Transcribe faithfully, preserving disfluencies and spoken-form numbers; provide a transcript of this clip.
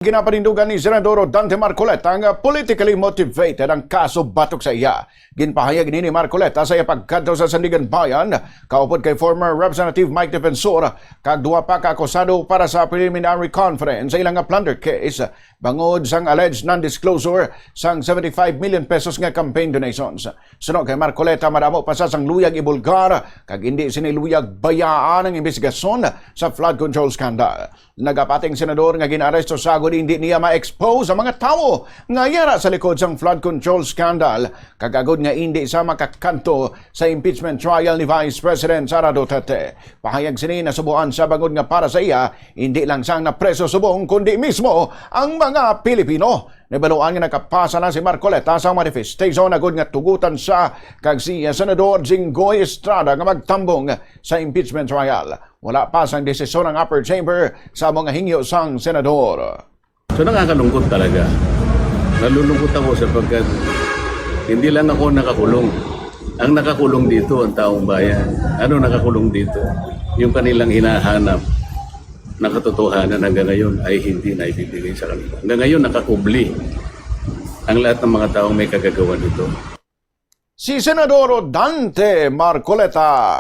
Ginapanindugan ni Senador Dante Marcoleta nga politically motivated ang kaso batok sa iya. Ginpahayag ini ni Marcoleta sa iya pagkadto sa Sandiganbayan, kaupod kay former Representative Mike Defensor kag duha pa ka akusado para sa preliminary conference sa ilang nga plunder case bangod sang alleged non-disclosure sang seventy-five million pesos nga campaign donations. Suno kay Marcoleta, madamo pa sa sang luyag ibulgar kag hindi sini luyag bayaan ang imbestigasyon sa flood control scandal. Nagapating senador nga gin-aresto sa agod hindi niya ma-expose ang mga tawo nga yara sa likod sang flood control scandal kag agod nga hindi sa makakadto sa impeachment trial ni Vice President Sara Duterte. Pahayag sini nasubuan sa bangod nga para sa iya, hindi lang sang napreso subong kundi mismo ang mga Pilipino. Nabaluan nga nakapasa na si Marcoleta sa manifestation agod nga tugutan siya kag si Senador Jinggoy Estrada nga magtambong sa impeachment trial. Wala pa sang desisyon ang upper chamber sa mga hingyo sang senador. So, nakakalungkot talaga. Nalulungkot ako sapagkat hindi lang ako nakakulong. Ang nakakulong dito, ang taong bayan. Ano nakakulong dito? Yung kanilang hinahanap na katotohanan hanggang ngayon ay hindi na ibibigay sa kanila. Hanggang ngayon, nakakubli ang lahat ng mga taong may kagagawan nito. Si Senador Dante Marcoleta.